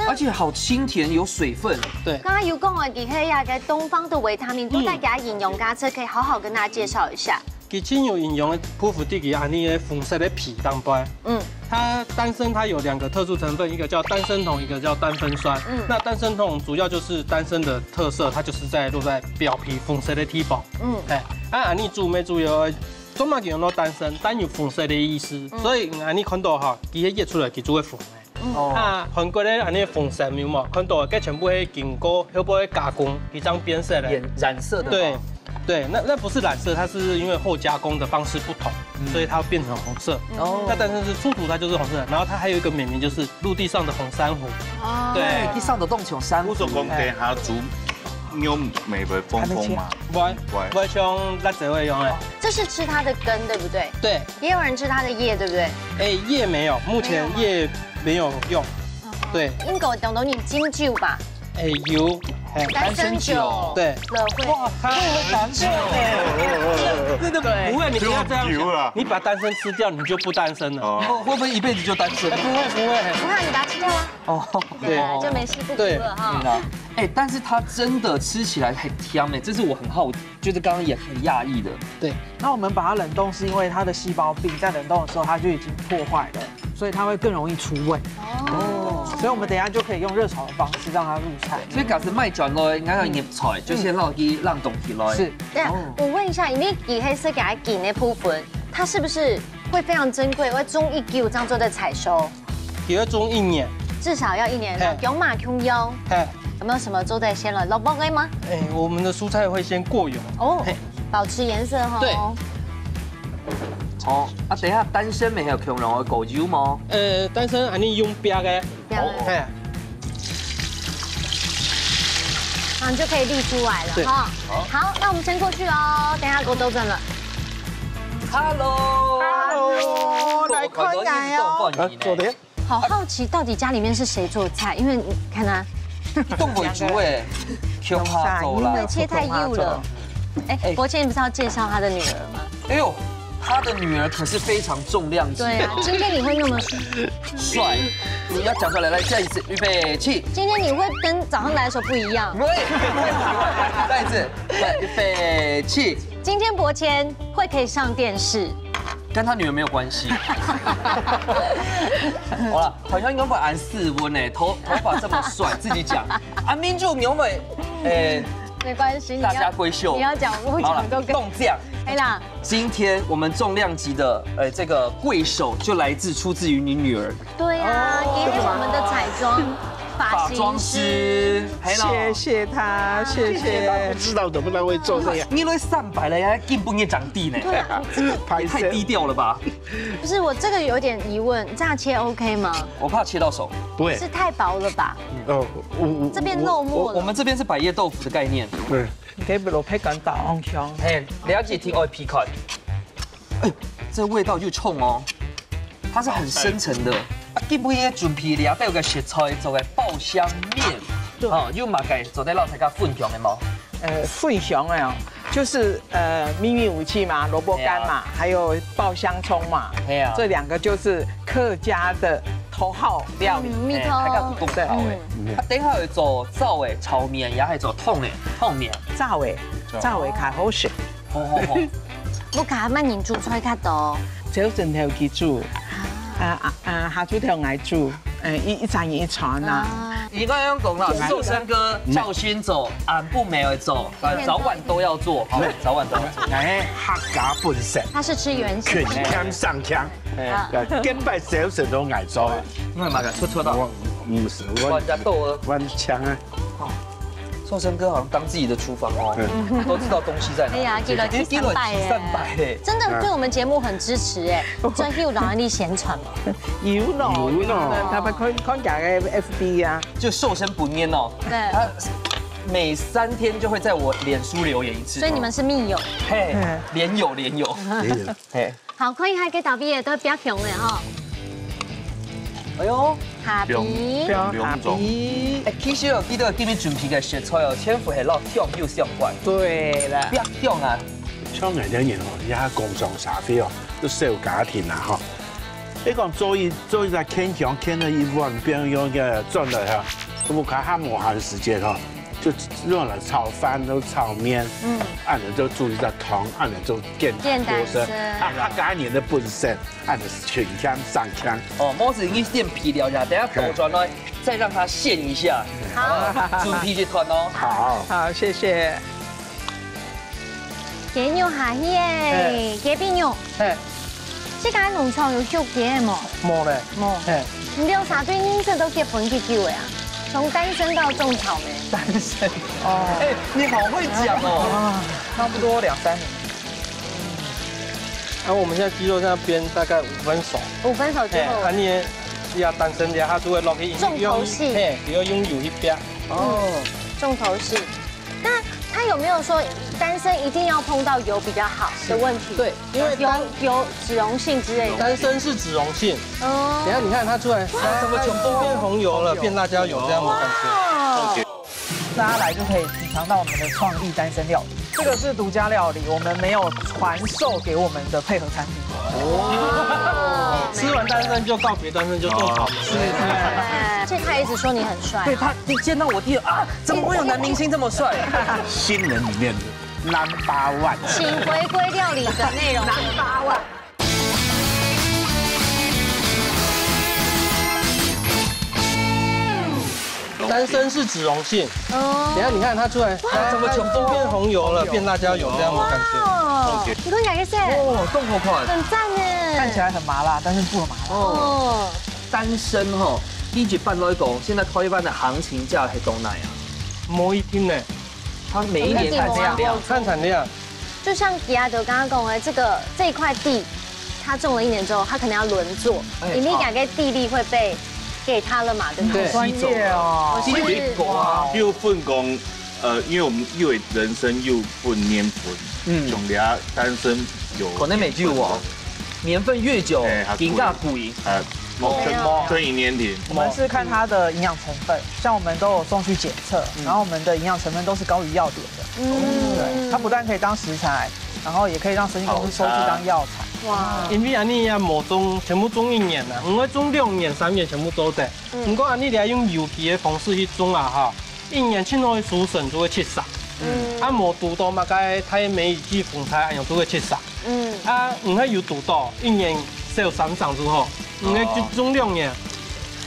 而且好清甜，有水分。對。剛剛有講啊，佢係該東方的維他命，都帶給它營養價值，可以好好跟大家介紹一下。 佢真有營養的匍匐在佢恁呢个紅色的皮頂背。嗯。它單身它有兩個特殊成分，一個叫單身酮，一個叫單酚酸。嗯。那單身酮主要就是單身的特色，它就是在落在表皮紅色的地方。嗯。哎，啊，恁呢主要主要个，做麼个用到單身？單有紅色的意思，嗯。所以恁呢看到哈，佢一出來，佢就會紅的。 哦。啊，韓國个恁呢紅參有無？看到个全部係經過後背个加工，佢正變色个。染，染色的嗎？對，對，那，那不是染色，它是因為後加工的方式不同，嗯。所以它會變成紅色。哦。那但是是出土它就是紅色的，然後它還有一個美名就是陸地上的紅珊瑚。哦。對。陸地上的都像珊瑚。我就講地下煮肉毋會紅紅嘛。會，會。會像辣椒个樣个。這是吃它的根，對不對？對。也有人吃它的葉，對不對？哎，葉沒有，目前葉沒有用。 對。應該當多人啉酒吧？哎，有，哎。單身酒。對。了會。哇，他很難受哎。真的不會，你不要這樣想。酒啦。你把單身吃掉，你就不單身了。哦。會不會一輩子就單身？哎，不會，不會。不會，你把它吃掉啊。哦。對。哎，就沒事不哭了哈。對啊。哎，但是它真的吃起來很香哎，這是我很好奇，就是剛剛也很訝異的。對。那我們把它冷凍，是因為它的細胞壁在冷凍的時候，它就已經破壞了。 所以它會更容易出味。哦。所以我們等一下就可以用熱炒的方式讓它入菜。所以假使買轉來，𠊎愛入菜，就先落去冷凍起來。是。對啊，哦。我問一下，因為佢係食該根个部分，它是不是會非常珍貴，會種已久正做得採收？佢會種一年。至少要一年，嘿。薑嫲、薑蔥。嘿。有沒有什麼做得先來落鑊个嗎？哎，我們的蔬菜會先過油。哦，嘿。保持顏色吼。對。哦，啊，等一下單身乜還有共樣个過油無？呃，單身恁呢用煸个。煸个。哦。嘿。啊，你就可以瀝出來了，對。哈。好。好，那我們先過去哦，等一下給我兜轉了。Hello。Hello，來看看哦。啊，做得。好好奇，到底家裡面是誰做菜？因為你看他，動火煮哎，恐怕做啦。因為切太幼了。哎，哎。伯謙，你不是要介紹他的女兒嗎？哎呦，他的女兒可是非常重量級的哦。對啊，今天你會那麼帥，你要講出來，來，下一次，預備，起。今天你會跟早上來的時候不一樣。喂，再一次，來，預備，起。今天伯謙會可以上電視。跟他女兒沒有關係。好了，好像應該不安斯文呢，頭，頭髮這麼帥，自己講。啊，民主牛尾，哎，沒關係，你要，大家閨秀。你要講不講都可以。好了，動這樣。哎啦，今天我們重量級的，呃，這個貴手就來自，出自於你女兒。對啊，也是我們的彩妝髮型師。髮妝師，嘿咯。謝謝她，謝謝。謝謝她。不知道能不能會做這樣。你都三百了，還根本也長地呢。對啊，你這個也太低調了吧？不是，我這個有點疑問，這樣切OK嗎？我怕切到手。不會。是太薄了吧？哦，我，我，這邊肉末了。我，我們這邊是百葉豆腐的概念。對。你可以落配跟大方向。嘿，了解，挺愛皮款。 哎，這味道又衝哦，它是很深層的。啊，今晡日準備了，帶有個食材做個爆香麵，對。哦，有麼个做得摎大家分享个無？呃，分享的哦，就是，呃，秘密武器嘛，蘿蔔乾嘛，哎呀。還有爆香蔥嘛，哎呀。這兩個就是客家的頭號料理。嗯，味道。欸，大家有講得好欸。嗯。啊，等下會做燥的炒麵，也會做燙的燙麵。燥的，燥的較好食。好好好。屋下麼人煮菜較多？朝晨頭佢煮，啊啊啊，下晝頭𠊎煮，欸，一一餐一餐啊。啊。你剛剛講了，壽生哥朝晨做，暗晡晡會做，呃，早晚都要做，好，早晚都要做。欸，客家本色，他是吃原形。勤儉省儉。 欸。啊。呃，今擺朝晨都愛做。你看嘛，出出到。我，毋係，我，我人家豆儿。我強啊。哦，壽生哥好像當自己的廚房哦，嗯。都知道東西在哪裡。哎呀，記得去三擺耶。記得去三擺耶。真的對我們節目很支持哎，真有人你宣傳嘛。有咯，有咯。他們看，看佢个F B啊。就瘦身不蔫哦。對。他每三天就會在我臉書留言一次。所以你們是密友。嘿，嗯。連友，連友。連友。嘿。 好，看一下這道菜都變香了吼。哎喲，蝦皮。香，香，香。哎，其實哦，記得今日準備个食材哦，全部係摎香有相關。對啦。變香啊。像𠊎兜人哦，這下工商社會哦，都小家庭啊吼。你講做一，做一隻牽香，牽了一碗，變香个轉來哈，屋下還無閒時間哈。 就用來炒飯、都炒麵，嗯。恁樣就煮一隻湯，恁樣就簡單簡單食。啊，客家人个本色，恁樣勤儉省儉。哦，無事，你先備料一下，等下倒轉來，再讓它現一下。好。好不好？準備一團哦。好。好，謝謝。 雞肉下去欸，嘿。雞髀肉。嘿。這個農場有畜雞个無？無咧。無。嘿。你兜儕對認識都結婚幾久个啊？從單身到種草莓。單身。哦。哎，你好會講哦。啊，差不多兩三年。啊，我們現在雞肉這樣煸大概五分熟。五分熟之後。嘿，啊，你也，你也單身的，它就會落去，重頭戲。嘿，你要用油去煸。哦。嗯，重頭戲。 那他有沒有說單身一定要碰到有比較好的問題？對，因為單，油，油脂溶性之類的。單身是脂溶性。哦。等一下你看它出來，哇，它怎麼全部變紅油了，變辣椒油這樣的感覺。哇。大家來就可以品嚐到我們的創意單身料理。這個是獨家料理，我們沒有傳授給我們的配合餐廳。哦。吃完單身就告別單身，就種草莓。是，是。對，所以他一直說你很帥啊。對，他一見到我第一，啊，怎麼會有男明星這麼帥？新人裡面的number one。請回歸料理的內容。Number one。單身是脂溶性。哦。等一下你看它出來，哇，它怎麼全部變紅油了，變辣椒油這樣的感覺。哇，你看起來是，哦，重口款。很讚耶。看起來很麻辣，但是不麻辣。哦。單身吼，你一般來講，現在台灣的行情價係到哪啊？無一定呢。 它每一年看產量。看產量。就像吉亞德剛剛講的，這個，這一塊地，他種了一年之後，他可能要輪作，哎，你那個地利會被給他了嘛，對不對？對。好專業哦。我是，比如講啊，哇哦。比如分講，呃，因為我們又有人參又分蓮霧，嗯。像你啊單身有可能沒救哦。 年份越久，哎，它貴。更加貴。呃，哦。哦。這一年的。我們是看它的營養成分，像我們都有送去檢測，嗯。然後我們的營養成分都是高於藥典的。嗯。對，它不但可以當食材，然後也可以讓生技公司收去當藥材。好吃。哇。因為恁樣也無種，全部種一年啊，毋會種兩年、三年全部做得。嗯。毋過恁樣你愛用有機的方式去種啊，哈。 一年盡好个收成就會七成。嗯。啊，無堵到麼个大梅雨季風颱，恁樣就會七成。嗯。啊，毋係有堵到，一年收三成就好。毋係就種兩年，哦。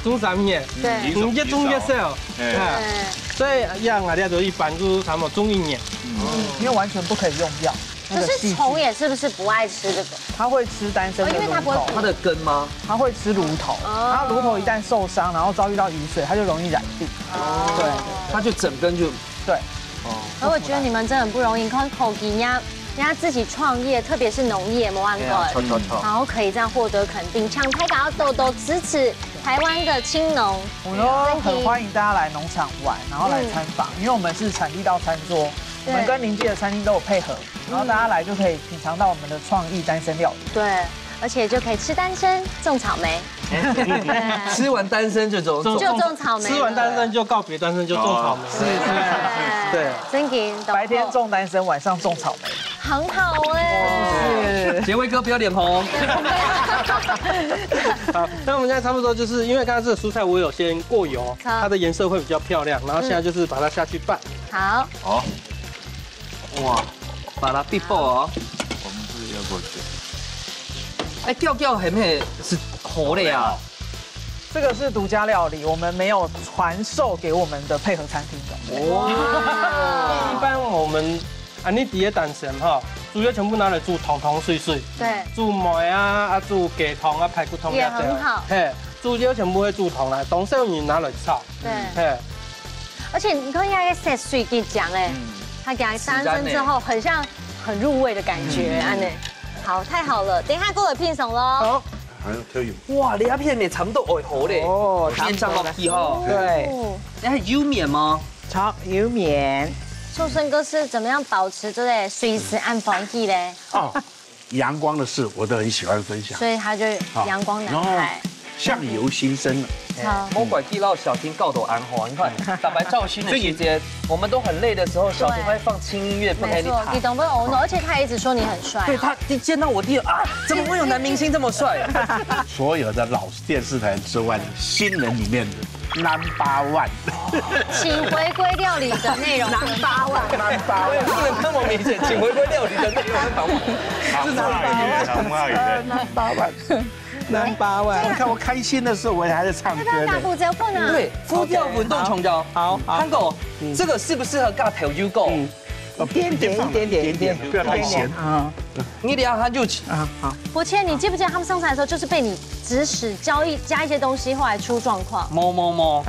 種三年。對。毋係就種越少。哎。哎。對。所以，像𠊎這就一般就差不多種一年。嗯，因為完全不可以用藥。 可是蟲也是不是不愛吃這個？它會吃單身的哦，因為它不會蘆頭。它的根嗎？它會吃蘆頭，哦。然後蘆頭一旦受傷，然後遭遇到雨水，它就容易染病。哦。對。它就整根就，對。哦。而我覺得你們真的很不容易，你看科技，人家，人家自己創業，特別是農業，沒辦法，對啊，超，超，超。然後可以這樣獲得肯定，請大家要多多支持台灣的青農。我們都很歡迎大家來農場玩，然後來參訪，嗯。因為我們是產地到餐桌，我們跟鄰近的餐廳都有配合。 然後大家來就可以品嚐到我們的創意單身料理。對，而且就可以吃單身，種草莓。吃完單身就種，就種草莓了。吃完單身就告別單身，就種草莓。哦，是，是。對。對。真的，白天種單身，晚上種草莓。很好欸。是。杰威哥不要脸红。好，那我们现在差不多就是因为刚刚这个蔬菜我有先过油，好它的颜色会比较漂亮，然后现在就是把它下去拌。好，好，哇，把它必爆哦。我们是要过去。哎，调调很很是好的啊。这个是独家料理，我们没有传授给我们的配合餐厅的。一般我们安尼底下单身哈，主要全部拿来煮汤汤水水，对，煮糜啊，啊煮雞汤啊，排骨汤也很好嘿，主要全部会煮汤啦，當少人拿來炒。对，嘿，而且你看它个色水给讲哎，它给它单身之后，很像很入味的感觉，安呢。好，太好了，等一下过来品尝喽。好，还有特有。哇，你那片也差不多会好嘞。哦面上落去哈。对，哦，你还有面吗？炒油面。寿生哥是怎么样保持这个水质安防地嘞？哦，阳光的事我都很喜欢分享。所以他就阳光男孩。相由心生了。好，莫怪地老小心搞到安好，你看，打白照新的时间，我们都很累的时候，小婷会放轻音乐，不给你弹。没错，你懂不懂？而且他一直说你很帅啊。对他一见到我第二啊，怎么会有男明星这么帅？所有的老电视台之外的新人里面的 number one。请回归料理的内容。八万，八万，不能那么明显，请回归料理的内容。是唱话语的，唱话语的。八万，number one。你看我开心的时候，我还在唱歌呢。要不要打补这个呢？对，副调滚动琼瑶。好好韩狗，这个适不适合尬头油狗？一点点，一点点，一点点，不要太咸。啊你等下他就啊，好。伯谦，你记不记得他们上菜的时候，就是被你指使教一加一些东西，后来出状况？某某某，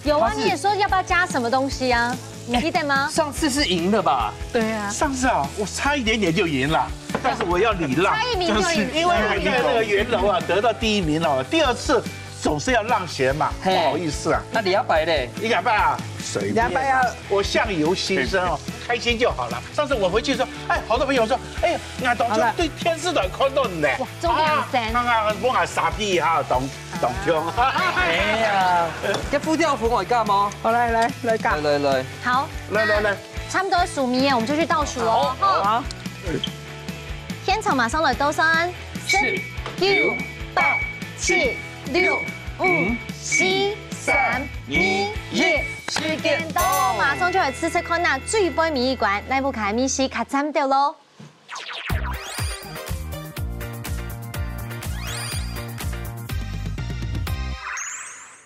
有啊，他是你也说要不要加什么东西啊？你记得吗？上次是赢的吧？对啊，上次啊，我差一点点就赢了，但是我要礼让，差一名就赢因为我在那个圆楼啊得到第一名了，第二次总是要让贤嘛，嘿不好意思啊，那你要摆嘞？应该吧，随便两百要我相由心生哦，开心就好了。上次我回去说，哎，好多朋友说，哎，俺当初对电视台看到你呢，中间有三啊，刚刚我俺傻逼哈，当当中，哎呀，这副调粉我干吗？好，来来来干来。来来，好，来来来，差不多数米耶，我们就去倒数哦。哈，好，现场马上来倒算，十、九、八、七、六、五、四、三、二、一，时间到，马上就来试试看呐，最尾尾一关，哪部开米是较惨的咯？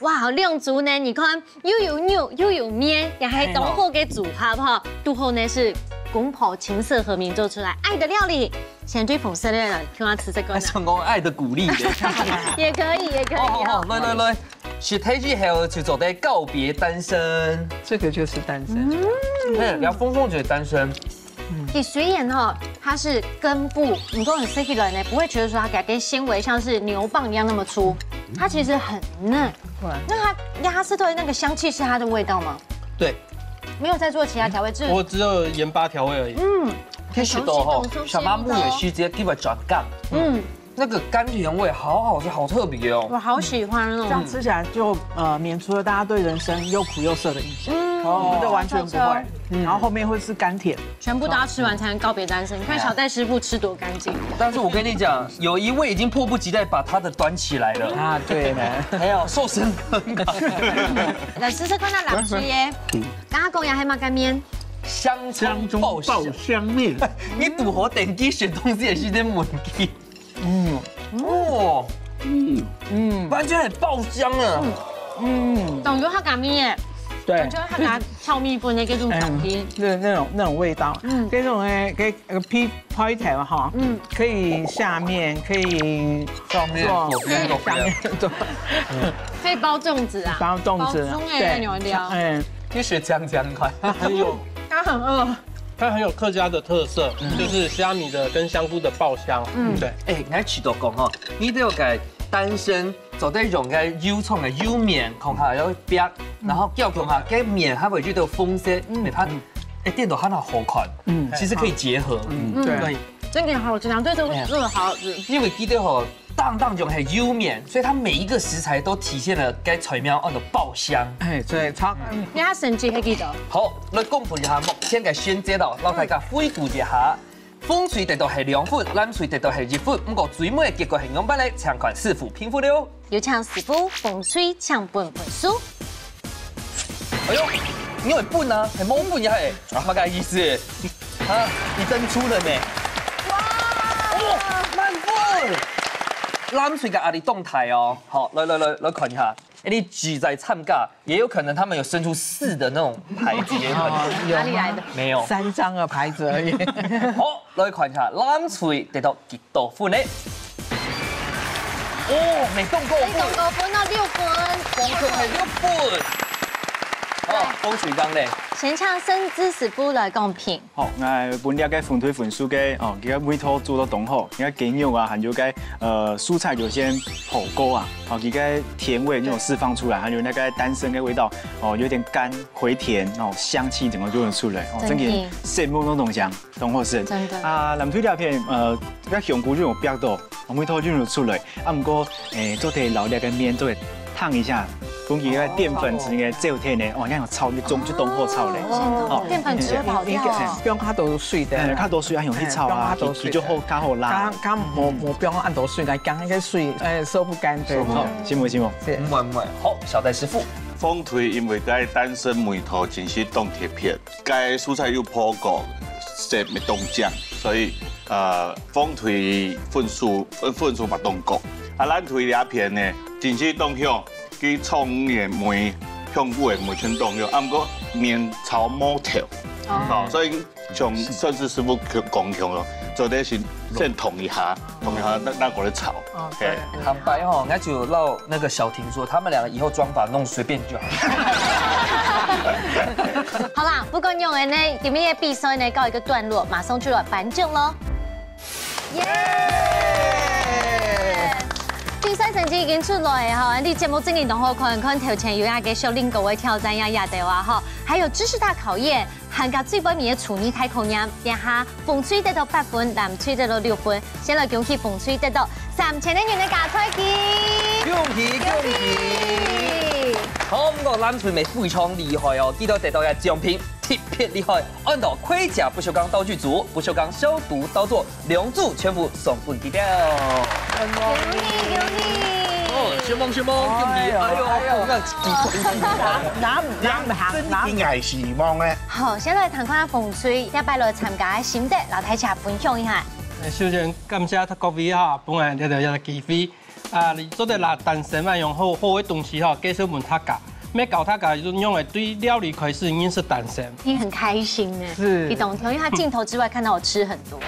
哇，好靚足呢！你看，又有肉又有麵，也還當好个組合哈。都好呢是公婆琴瑟和鳴奏出來，愛的料理。先對紅色的人，看他吃這個呢，成功爱的鼓励的。也可以，也可以。哦，好好，来来来，是第一后就做得告别单身。这个就是单身。嗯，聊峰峰觉得单身，其實雖然哈，它是根部，你都很吃起來呢，不會覺得說它改變纖維像是牛蒡一樣那麼粗，它其實很嫩。哇那它壓制的那個香氣是它的味道嗎？对，沒有再做其他調味，只有我只有盐巴调味而已。嗯，其实都吼很熟悉，小妈木也是直接给我转干，嗯，那个甘甜味好好吃，好特别哦。我好喜歡哦。这样吃起来就呃免除了大家对人生又苦又涩的印象，嗯我们就完全不会。然后后面会是甘甜。全部都要吃完才能告別單身。你看小戴師傅吃多乾淨。但是我跟你讲，有一位已经迫不及待把他的端起来了。啊，对呢。还有瘦身很高，來試試看那冷水耶。剛剛講也還蠻乾面，香蔥爆香。香面，你堵好等級选东西也是在问题。嗯，哦，嗯嗯，完全很爆香啊。感覺它乾面耶，对感覺它拿泡米粉的這種感覺。对，那种那种味道，嗯嗯，这种呢，可以呃劈拍条哈，嗯嗯，可以下面可以上面做左边右边下面做，可以包粽子啊，包粽子，包粽哎，有料。嗯，你学讲讲看。很有他很饿，它很有客家的特色，就是虾米的跟香菇的爆香。嗯对，哎，你还知道讲吼，你都有个单身做得用个油葱的油面，看下要煸，然后叫看下，该面它会觉得丰盛，没怕，哎，变得很好看，嗯，其实可以结合，嗯，对对，真的好吃，对这个做的好吃。因为记得吼，当当种很油面，所以它每一个食材都体现了该菜苗按照爆香。哎，对，超你看神奇黑记得，好，来公布一下目前个选择咯，让大家回顾一下。紅隊得到係兩分，藍隊得到係一分，毋過最尾个結果係仰般呢？請看師傅評分了。有請師傅紅隊請分分數。哎喲，你有分啊，係無分也係，麼个意思？啊，你登出了呢？哇！哦，滿分！藍隊个壓力當大哦。好，來來來來看一下，哎，你舉在參加，也有可能他們有伸出四的那種牌子，也有可能。哪裡來的？沒有。三張的牌子而已。好，來看一下，藍隊得到幾多分呢？哦，沒動過分。沒動過分哦，六分。總共係六分。哦，紅隊講咧。先請盛智師傅來公平。好，𠊎分這個紅隊分數个，哦，佢个味道做到當好，佢个雞肉啊，還有該，呃，蔬菜有些火鍋啊，哦，佢个甜味那種釋放出來，還有那個丹參的味道，哦，有點甘回甜，哦，香氣整個就會出來，哦，真的。真的。羨慕那種香。 當好食。真的。啊，藍隊這片，呃，該香菇就有煏到，味道就有出來。啊，毋過，誒，做得摎這個麵做得燙一下，分佢个澱粉質个走忒呢，哦，恁樣炒就當，就當好炒咧。哦，哦，澱粉質會跑掉哦。用較多水个。哎，較多水啊，用去炒啊，哎，用較多水个。佢，佢就好，較好啦。較，較無，無必要恁多水來，講那個水，哎，收不乾淨。收不乾。好，辛苦，辛苦。是。毋會，毋會。好，小戴師傅。紅隊因為該丹參味道真係當特別， 該蔬菜又烰過，色乜當靚，所以，呃，紅隊分數，分，分數嘛當高。啊，藍隊這片呢，真係當香，佢蔥个味、香菇个味全當香，啊，毋過麵炒無透。哦。哦，所以像盛智師傅講，講香咯，做得先，先燙一下，燙一下，那，那過來炒。哦，嘿。對。坦白吼，𠊎就摎那個小婷說，他們兩個以後妝髮弄隨便就好。好啦，不管用的呢，今天的比賽呢告一個段落，馬上就來頒獎咯。耶！比賽成績已經出來了吼，你節目真的當好看，看頭前有那個小林哥的挑戰呀，亞德啊吼，還有知識大考驗，還有最尾面的廚藝大考驗，這下紅隊得到八分，藍隊得到六分。先來恭喜紅隊得到三千个銀个加菜金。恭喜恭喜！恭喜！好，毋過藍隊乜非常厲害哦，佢兜得到个獎品特別厲害，安到盔甲不鏽鋼道具組、不鏽鋼消毒刀座兩組全部送分佢兜。恭喜恭喜！哦，承蒙承蒙，恭喜！哎喲哎喲，哎喲，哎喲。那，那，那，真正係希望呢。好，先來談看紅隊這擺來參加个心得，摎大家分享一下。首先感謝各位哈，分𠊎這個，這個機會。啊，你做得拿丹參啊，用好，好个東西哈，介紹分大家。乜教大家用个對料理開始認識丹參。你很開心呢。是。你懂，因為他鏡頭之外看到我吃很多。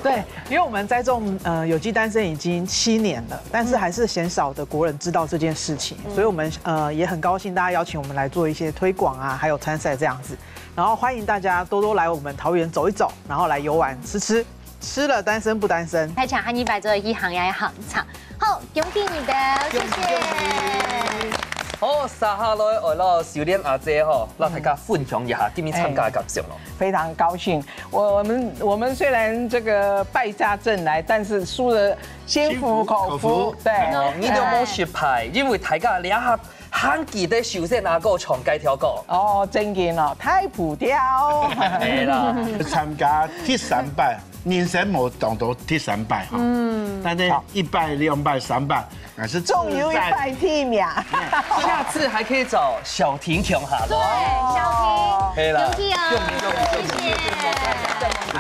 對，因為我們栽種，呃，有機丹參已經七年了，但是還是鮮少的國人知道這件事情，嗯。所以我們，呃，也很高興大家邀請我們來做一些推廣啊，還有參賽這樣子。然後歡迎大家多多來我們桃園走一走，然後來遊玩吃吃，吃了丹參不單身。大家下禮拜就去行一行場。好，恭喜你兜，謝謝。恭喜恭喜。好，接下來愛摎秀蓮阿姐吼，摎大家分享一下今日參加个感想咯。非常高興，我，我們，我們雖然這個敗下陣來，但是輸得心服口服，心服口服。對。哦，你兜無失敗，因為大家這下 還記得首先阿哥唱該條歌。哦，正經哦，大埔調。係啦。參加第三擺，人生無當多第三擺哈。嗯。但係一擺、兩擺、三擺，還係終於有一擺第一名。下次還可以找小婷共下咯。對，小婷，係啦。恭喜哦。恭喜恭喜恭喜！謝謝。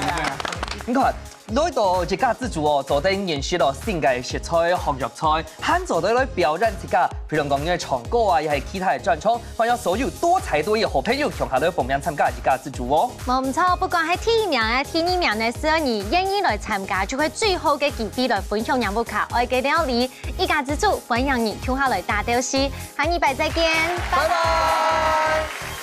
你看， 來到一家之煮哦，做得認識到新个食材、學藥材，還做得來表演自家，譬如講，因為唱歌啊，也係其他个專長，歡迎所有多才多藝个好朋友共下來報名參加一家之煮哦。無毋著，不管係第一名啊、第二名呢，只要你願意來參加，就係最好个機會來分享人物卡，愛个料理，一家之煮，歡迎你共下來打鬥敘。下禮拜再見，拜拜。拜拜。